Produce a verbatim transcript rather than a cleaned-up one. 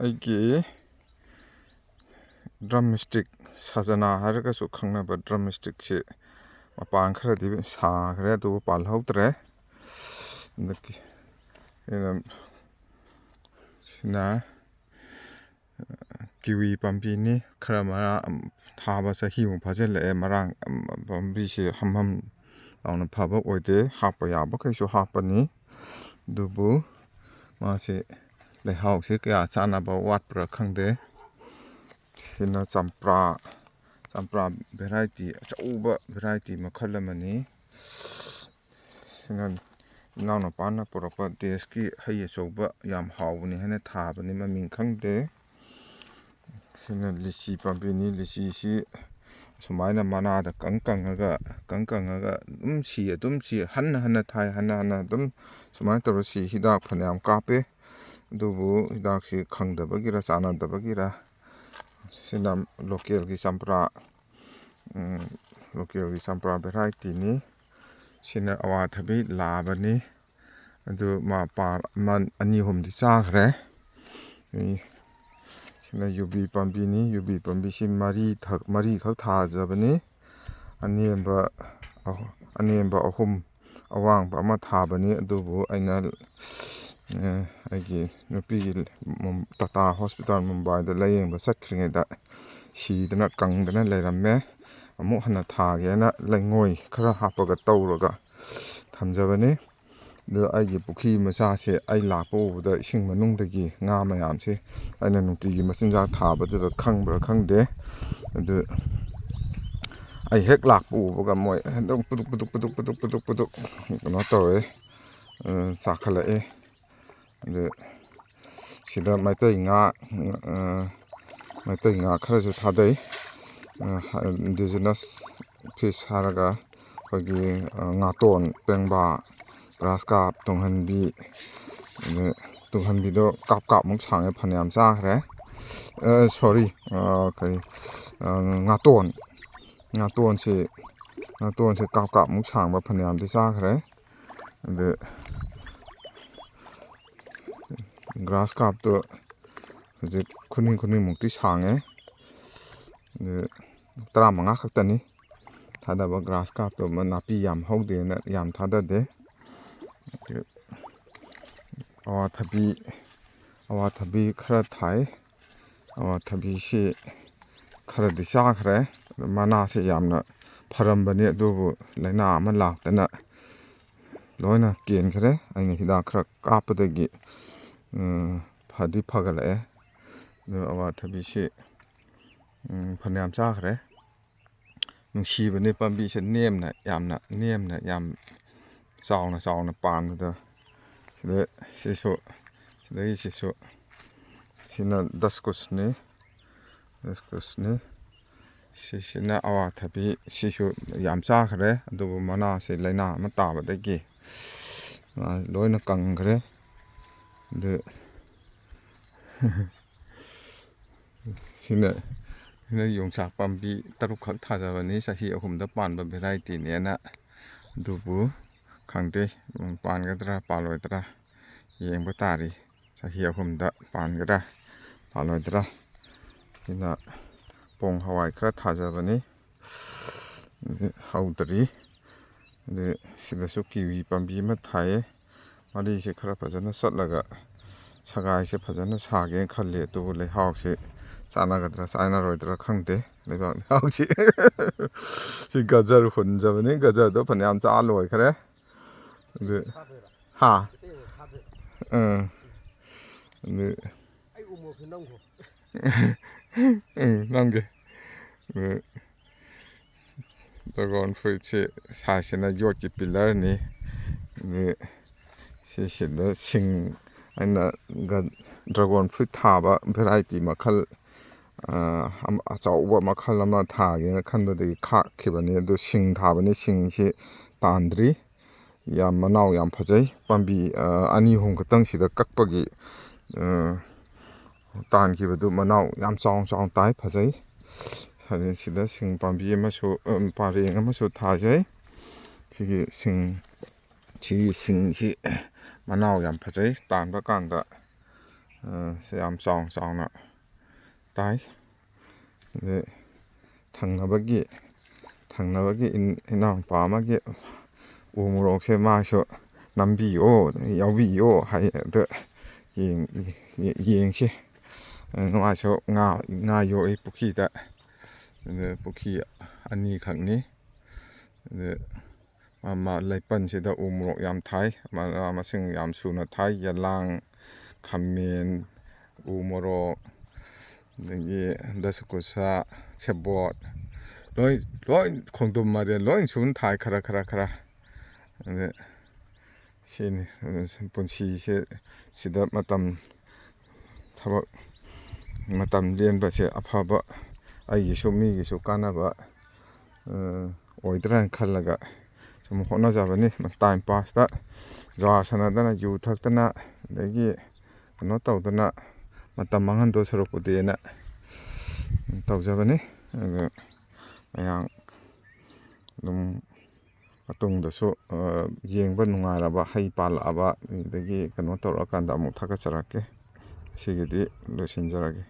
ꯑꯩꯒꯤ drum stick, ꯁꯖꯅꯥ ꯍꯥꯏꯔꯒꯁꯨ ꯈꯪꯅꯕ ꯗ꯭ꯔꯝ ꯁ꯭ꯇꯤꯛꯁꯤ ꯃꯄꯥꯟ ꯈꯔꯗꯤ ꯁꯥꯈ꯭ꯔꯦ, ꯑꯗꯨꯕꯨ ꯄꯥꯜꯍꯧꯗ꯭ꯔꯦ꯫ ꯍꯟꯗꯛꯀꯤ ꯁꯤꯅ, ꯁꯤꯅ ꯀꯤꯋꯤ ꯄꯥꯝꯕꯤꯅꯤ꯫ ꯈꯔ ꯃꯔꯥ ꯊꯥꯕ ꯆꯍꯤꯃꯨꯛ ꯐꯥꯖꯤꯜꯂꯛꯑꯦ꯫ ꯃꯔꯥꯡ ꯄꯥꯝꯕꯤꯁꯦ ꯍꯝ ꯍꯝ ꯂꯥꯎꯅ ꯐꯕ ꯑꯣꯏꯗꯦ꯫ ꯍꯥꯞꯄ ꯌꯥꯕꯈꯩꯁꯨ ꯍꯥꯞꯄꯅꯤ, ꯑꯗꯨꯕꯨ ꯃꯥꯁꯦ ꯂꯩꯍꯥꯎꯁꯦ ꯀꯌꯥ ꯆꯥꯟꯅꯕ ꯋꯥꯠꯄ꯭ꯔꯥ ꯈꯪꯗꯦ꯫ ꯁꯤꯅ ꯆꯝꯄ꯭ꯔꯥ, ꯆꯝꯄ꯭ꯔꯥ ꯚꯦꯔꯥꯏꯇꯤ, ꯑꯆꯧꯕ ꯚꯦꯔꯥꯏꯇꯤ ꯃꯈꯜ ꯑꯃꯅꯤ꯫ ꯁꯤꯅ ꯏꯅꯥꯎꯅꯨꯄꯥꯅ ꯄꯨꯔꯛꯄ ꯗꯦꯁꯀꯤ ꯍꯩ ꯑꯆꯧꯕ, ꯌꯥꯝ ꯍꯥꯎꯕꯅꯤ ꯍꯥꯏꯅ ꯊꯥꯕꯅꯤ, ꯃꯃꯤꯡ ꯈꯪꯗꯦ꯫ ꯁꯤꯅ ꯂꯤꯆꯤ ꯄꯥꯝꯕꯤꯅꯤ꯫ ꯂꯤꯆꯤꯁꯤ ꯁꯨꯃꯥꯏꯅ ꯃꯅꯥꯗ ꯀꯪ ꯀꯪꯉꯒ, ꯀꯪ ꯀꯪꯉꯒ ꯑꯗꯨꯝ ꯁꯤ, ꯑꯗꯨꯝ ꯁꯤ, ꯍꯟꯅ ꯍꯟꯅ ꯊꯥꯏ, ꯍꯟꯅ ꯍꯟꯅ ꯑꯗꯨꯝ ꯁꯨꯃꯥꯏꯅ ꯇꯧꯔ ꯁꯤ꯫ ꯍꯤꯗꯥꯛ ꯐꯅꯌꯥꯝ ꯀꯥꯞꯄꯦ, ꯑꯗꯨꯕꯨ ꯍꯤꯗꯥꯛꯁꯤ ꯈꯪꯗꯕꯒꯤꯔ ꯆꯥꯟꯅꯗꯕꯒꯤꯔ꯫ ꯁꯤꯅ ꯂꯣꯀꯦꯜꯒꯤ ꯆꯝꯄ꯭ꯔꯥ, ꯎꯝ, ꯂꯣꯀꯦꯜꯒꯤ ꯆꯝꯄ꯭ꯔꯥ ꯚꯦꯔꯥꯏꯇꯤꯅꯤ꯫ ꯁꯤꯅ ꯑꯋꯥꯊꯕꯤ ꯂꯥꯕꯅꯤ꯫ ꯑꯗꯨ ꯃꯥ ꯄꯥ-, ꯑꯃ ꯑꯅꯤ ꯑꯍꯨꯝꯗꯤ ꯆꯥꯈ꯭ꯔꯦ꯫ ꯁꯤꯅ ꯌꯨꯕꯤ ꯄꯥꯝꯕꯤꯅꯤ꯫ ꯌꯨꯕꯤ ꯄꯥꯝꯕꯤꯁꯤ ꯃꯔꯤ ꯊꯛ-, ꯃꯔꯤꯈꯛ ꯊꯥꯖꯕꯅꯤ꯫ ꯑꯅꯦꯝꯕ ꯑꯍꯨ-, ꯑꯅꯦꯝꯕ ꯑꯍꯨꯝ, ꯑꯋꯥꯡꯕ ꯑꯃ ꯊꯥꯕꯅꯤ꯫ ꯑꯗꯨꯕꯨ ꯑꯩꯅ, ꯑꯦ, ꯑꯩꯒꯤ ꯅꯨꯄꯤꯒꯤ ꯃꯨꯝ-, ꯇꯥꯇꯥ ꯍꯣꯁꯄꯤꯇꯥꯜ ꯃꯨꯝꯕꯥꯏꯗ ꯂꯥꯌꯦꯡꯕ ꯆꯠꯈ꯭ꯔꯤꯉꯩꯗ ꯁꯤꯗꯅ ꯀꯪꯗꯅ ꯂꯩꯔꯝꯃꯦ꯫ ꯑꯃꯨꯛ ꯍꯟꯅ ꯊꯥꯒꯦꯅ ꯂꯩꯉꯣꯏ ꯈꯔ ꯍꯥꯞꯄꯒ ꯇꯧꯔꯒ ꯊꯝꯖꯕꯅꯤ꯫ ꯑꯗꯨ ꯑꯩꯒꯤ ꯄꯨꯈ꯭ꯔꯤ ꯃꯆꯥꯁꯦ ꯑꯩ ꯂꯥꯛꯄ ꯎꯕꯗ ꯏꯁꯤꯡ ꯃꯅꯨꯡꯗꯒꯤ ꯉꯥ ꯃꯌꯥꯝꯁꯦ ꯑꯩꯅ ꯅꯨꯡꯇꯤꯒꯤ ꯃꯆꯤꯟꯖꯥꯛ ꯊꯥꯕꯗꯨꯗ ꯈꯪꯕ꯭ꯔꯥ ꯈꯪꯗꯦ, ꯑꯗꯨ ꯑꯩ ꯍꯦꯛ ꯂꯥꯛꯄ ꯎꯕꯒ ꯃꯣꯏ ꯑꯗꯨꯝ ꯄꯨꯗꯨꯛ ꯄꯨꯗꯨꯛ ꯄꯨꯗꯨꯛ ꯄꯨꯗꯨꯛ ꯄꯨꯗꯨꯛ ꯄꯨꯗꯨꯛ ꯀꯩꯅꯣ ꯇꯧꯔꯦ, ꯑ, ꯆꯥꯈꯠꯂꯛꯑꯦ꯫ ꯑꯗꯨ ꯁꯤꯗ ꯃꯩꯇꯩ ꯉꯥ, ꯑ, ꯃꯩꯇꯩ ꯉꯥ ꯈꯔꯁꯨ ꯊꯥꯗꯩ꯫ ꯑ, ꯏꯟꯗꯤꯖꯤꯅꯁ ꯐꯤꯁ ꯍꯥꯏꯔꯒ ꯑꯩꯈꯣꯏꯒꯤ, ꯑ, ꯉꯥꯇꯣꯟ, ꯄꯦꯡꯕꯥ, ꯒ꯭ꯔꯥꯁ ꯀꯥꯞ, ꯇꯨꯡꯍꯟꯕꯤ, ꯑꯗ ꯇꯨꯡꯍꯟꯕꯤꯗꯣ ꯀꯥꯞ ꯀꯥꯞꯃꯨꯛ ꯁꯥꯡꯉꯦ, ꯐꯅꯌꯥꯝ ꯆꯥꯈ꯭ꯔꯦ꯫ ꯑ, ꯁꯣꯔꯤ, ꯑ, ꯀꯔꯤ, ꯑ, ꯉꯥꯇꯣꯟ, ꯉꯥꯇꯣꯟꯁꯤ, ꯉꯥꯇꯣꯟꯁꯤ ꯀꯥꯞ ꯀꯥꯞꯃꯨꯛ ꯁꯥꯡꯕ ꯐꯅꯌꯥꯝꯗꯤ ꯆꯥꯈ꯭ꯔꯦ꯫ ꯑꯗꯨ ꯒ꯭ꯔꯥꯁ ꯀꯥꯞꯇꯣ ꯍꯧꯖꯤꯛ ꯈꯨꯅꯤꯡ ꯈꯨꯅꯤꯡꯃꯨꯛꯇꯤ ꯁꯥꯡꯉꯦ꯫ ꯑꯗꯨ ꯇꯔꯥꯃꯉꯥ ꯈꯛꯇꯅꯤ ꯊꯥꯗꯕ꯫ ꯒ꯭ꯔꯥꯁ ꯀꯥꯞꯇꯣ ꯑꯃ, ꯅꯥꯄꯤ ꯌꯥꯝ ꯍꯧꯗꯦꯅ ꯌꯥꯝ ꯊꯥꯗꯗꯦ꯫ ꯑꯗꯨ ꯑꯋꯥꯊꯕꯤ, ꯑꯋꯥꯊꯕꯤ ꯈꯔ ꯊꯥꯏ꯫ ꯑꯋꯥꯊꯕꯤꯁꯤ ꯈꯔꯗꯤ ꯆꯥꯈ꯭ꯔꯦ꯫ ꯑꯗꯨ ꯃꯅꯥꯁꯦ ꯌꯥꯝꯅ ꯐꯔꯝꯕꯅꯤ, ꯑꯗꯨꯕꯨ ꯂꯥꯏꯅꯥ ꯑꯃ ꯂꯥꯛꯇꯅ ꯂꯣꯏꯅ ꯀꯦꯟꯈ꯭ꯔꯦ꯫ ꯑꯩꯅ ꯍꯤꯗꯥꯛ ꯈꯔ ꯀꯥꯞꯄꯗꯒꯤ, ꯎꯝ, ꯐꯗꯤ ꯐꯒꯠꯂꯛꯑꯦ꯫ ꯑꯗꯨ ꯑꯋꯥꯊꯕꯤꯁꯤ, ꯎꯝ, ꯐꯅꯌꯥꯝ ꯆꯥꯈ꯭ꯔꯦ꯫ ꯅꯨꯡꯁꯤꯕꯅꯤ ꯄꯥꯝꯕꯤꯁꯦ, ꯅꯦꯝꯅ, ꯌꯥꯝꯅ ꯅꯦꯝꯅ, ꯌꯥꯝ ꯆꯥꯎꯅ ꯆꯥꯎꯅ ꯄꯥꯟꯕꯗꯣ꯫ ꯁꯤꯗ ꯁꯤꯁꯨ, ꯁꯤꯗꯒꯤ ꯁꯤꯁꯨ, ꯁꯤꯅ ꯗꯁꯀꯨꯁꯅꯤ, ꯗꯁꯀꯨꯁꯅꯤ꯫ ꯁꯤꯁꯤꯅ ꯑꯋꯥꯊꯕꯤ꯫ ꯁꯤꯁꯨ ꯌꯥꯝ ꯆꯥꯈ꯭ꯔꯦ, ꯑꯗꯨꯕꯨ ꯃꯅꯥꯁꯦ ꯂꯥꯏꯅꯥ ꯑꯃ ꯇꯥꯕꯗꯒꯤ ꯃꯥ ꯂꯣꯏꯅ ꯀꯪꯈ꯭ꯔꯦ꯫ ꯑꯗꯨ ꯁꯤꯅ, ꯁꯤꯅ ꯌꯣꯡꯆꯥꯛ ꯄꯥꯝꯕꯤ ꯇꯔꯨꯛꯈꯛ ꯊꯥꯖꯕꯅꯤ, ꯆꯍꯤ ꯑꯍꯨꯝꯗ ꯄꯥꯟꯕ ꯚꯦꯔꯥꯏꯇꯤꯅꯦꯅ꯫ ꯑꯗꯨꯕꯨ ꯈꯪꯗꯦ, ꯎꯝ, ꯄꯥꯟꯒꯗ꯭ꯔꯥ ꯄꯥꯜꯂꯣꯏꯗ꯭ꯔꯥ ꯌꯦꯡꯕ ꯇꯥꯔꯤ꯫ ꯆꯍꯤ ꯑꯍꯨꯝꯗ ꯄꯥꯟꯒꯗ꯭ꯔꯥ ꯄꯥꯜꯂꯣꯏꯗ꯭ꯔꯥ꯫ ꯁꯤꯅ ꯄꯣꯡ ꯍꯋꯥꯏ ꯈꯔ ꯊꯥꯖꯕꯅꯤ꯫ ꯑꯗꯨ ꯍꯧꯗ꯭ꯔꯤ꯫ ꯑꯗꯨ ꯁꯤꯗꯁꯨ ꯀꯤꯋꯤ ꯄꯥꯝꯕꯤ ꯑꯃ ꯊꯥꯏꯌꯦ꯫ ꯃꯔꯤꯁꯦ ꯈꯔ ꯐꯖꯅ ꯆꯠꯂꯒ ꯁꯒꯥꯏꯁꯦ ꯐꯖꯅ ꯁꯥꯒꯦꯅ ꯈꯜꯂꯤ꯫ ꯑꯗꯨꯕꯨ ꯂꯩꯍꯥꯎꯁꯤ ꯆꯥꯟꯅꯒꯗ꯭ꯔꯥ ꯆꯥꯟꯅꯔꯣꯏꯗ꯭ꯔꯥ ꯈꯪꯗꯦ, ꯂꯩꯕꯥꯛ ꯂꯩꯍꯥꯎꯁꯤ꯫ ꯁꯤ ꯒꯖꯔ ꯍꯨꯟꯖꯕꯅꯤ, ꯒꯖꯔꯗꯣ ꯐꯅꯌꯥꯝ ꯆꯥ ꯂꯣꯏꯈ꯭ꯔꯦ꯫ ꯑꯗꯨ, ꯍꯥ? ꯑꯥ꯫ ꯑꯗꯨ, ꯎꯝ, ꯅꯝꯒꯦ꯫ ꯑꯗꯨ, ꯗ꯭ꯔꯥꯒꯣꯟ ꯐ꯭ꯔꯨꯏꯠꯁꯤ ꯁꯥꯏꯖꯁꯤꯅ ꯌꯣꯠꯀꯤ ꯄꯤꯂꯔꯅꯤ꯫ ꯑꯗꯨ ꯁꯤꯁꯤꯗ ꯁꯤꯡ, ꯑꯩꯅ ꯒ-, ꯗ꯭ꯔꯥꯒꯣꯟ ꯐ꯭ꯔꯨꯏꯠ ꯊꯥꯕ ꯚꯦꯔꯥꯏꯇꯤ ꯃꯈꯜ, ꯑ, ꯑꯃ, ꯑꯆꯧꯕ ꯃꯈꯜ ꯑꯃ ꯊꯥꯒꯦꯅ ꯈꯟꯕꯗꯒꯤ ꯈꯥꯛꯈꯤꯕꯅꯤ꯫ ꯑꯗꯨ ꯁꯤꯡ ꯊꯥꯕꯅꯤ, ꯁꯤꯡꯁꯤ ꯇꯥꯟꯗ꯭ꯔꯤ꯫ ꯌꯥꯝ ꯃꯅꯥꯎ ꯌꯥꯝ ꯐꯖꯩ꯫ ꯄꯥꯝꯕꯤ, ꯑ, ꯑꯅꯤ ꯑꯍꯨꯝ ꯈꯛꯇꯪ ꯁꯤꯗ ꯀꯛꯄꯒꯤ, ꯑ, ꯇꯥꯟꯈꯤꯕꯗꯨ ꯃꯅꯥꯎ ꯌꯥꯝ ꯆꯥꯎꯅ ꯆꯥꯎꯅ ꯇꯥꯏ, ꯐꯖꯩ꯫ ꯑꯗꯩ ꯁꯤꯗ ꯁꯤꯡ ꯄꯥꯝꯕꯤ ꯑꯃꯁꯨ, ꯑ, ꯄꯔꯦꯡ ꯑꯃꯁꯨ ꯊꯥꯖꯩ꯫ ꯁꯤꯒꯤ ꯁꯤꯡ, ꯁꯤꯒꯤ ꯁꯤꯡꯁꯤ ꯃꯅꯥꯎ ꯌꯥꯝ ꯐꯖꯩ꯫ ꯇꯥꯟꯕ ꯀꯥꯟꯗ ꯑ, ꯁꯦ ꯌꯥꯝ ꯆꯥꯎꯅ ꯆꯥꯎꯅ ꯇꯥꯏ꯫ ꯑꯗꯩ ꯊꯪꯅꯕꯒꯤ, ꯊꯪꯅꯕꯒꯤ ꯏꯟ-, ꯏꯅꯥꯎꯄꯥ ꯑꯃꯒꯤ ꯎ ꯃꯣꯔꯣꯛꯁꯦ ꯃꯥꯁꯨ "ꯅꯝꯕꯤꯌꯣ, ꯌꯥꯎꯕꯤꯌꯣ" ꯍꯥꯏ꯫ ꯑꯗ ꯌꯦꯡ-, ꯌꯦ-, ꯌꯦꯡꯁꯤ꯫ ꯑ, ꯃꯥꯁꯨ ꯉꯥ, ꯉꯥ ꯌꯣꯛꯏ ꯄꯨꯈ꯭ꯔꯤꯗ꯫ ꯑꯗ ꯄꯨꯈ꯭ꯔꯤ ꯑꯅꯤꯈꯛꯅꯤ꯫ ꯑꯗ ꯃꯥ, ꯃꯥ ꯂꯩꯄꯟꯁꯤꯗ ꯎ ꯃꯣꯔꯣꯛ ꯌꯥꯝ ꯊꯥꯏ, ꯃꯅꯥ ꯃꯁꯤꯡ ꯌꯥꯝ ꯁꯨꯅ ꯊꯥꯏ, ꯌꯦꯂꯥꯡ, ꯈꯥꯃꯦꯟ, ꯎ ꯃꯣꯔꯣꯛ, ꯑꯗꯒꯤ ꯗꯁꯀꯨꯁ, ꯁꯦꯕꯣꯠ, ꯂꯣꯏ, ꯂꯣꯏ, ꯈꯣꯡꯗ꯭ꯔꯨꯝ ꯃꯥꯏꯔꯦꯟ ꯂꯣꯏ ꯁꯨꯅ ꯊꯥꯏ, ꯈꯔ, ꯈꯔ, ꯈꯔ꯫ ꯑꯗ ꯁꯤꯅꯤ, ꯑꯗ ꯄꯨꯟꯁꯤꯁꯦ ꯁꯤꯗ ꯃꯇꯝ, ꯊꯕꯛ ꯃꯇꯝ ꯂꯦꯟꯕꯁꯦ ꯑꯐꯕ, ꯑꯩꯒꯤꯁꯨ ꯃꯤꯒꯤꯁꯨ ꯀꯥꯟꯅꯕ, ꯑ, ꯑꯣꯏꯗ꯭ꯔꯥꯅ ꯈꯜꯂꯒ ꯁꯨꯝ ꯍꯣꯠꯅꯖꯕꯅꯤ꯫ ꯇꯥꯏꯝ ꯄꯥꯁꯇ ꯖꯨꯋꯥ ꯁꯥꯟꯅꯗꯅ, ꯌꯨ ꯊꯛꯇꯅ, ꯑꯗꯒꯤ ꯀꯩꯅꯣ ꯇꯧꯗꯅ ꯃꯇꯝ ꯃꯥꯡꯍꯟꯗꯧ ꯁꯔꯨꯛꯄꯨꯗꯤꯅ ꯇꯧꯖꯕꯅꯤ꯫ ꯑꯗꯨ ꯃꯌꯥꯝ ꯑꯗꯨꯝ ꯃꯇꯨꯡꯗꯁꯨ, ꯑ, ꯌꯦꯡꯕ ꯅꯨꯡꯉꯥꯏꯔꯕ, ꯍꯩ ꯄꯥꯜꯂꯛꯑꯕ, ꯑꯗꯒꯤ ꯀꯩꯅꯣ ꯇꯧꯔꯛꯑꯀꯥꯟꯗ ꯑꯃꯨꯛ ꯊꯥꯒꯠꯆꯔꯛꯀꯦ꯫ ꯁꯤꯒꯤꯗꯤ ꯂꯣꯏꯁꯤꯟꯖꯔꯒꯦ꯫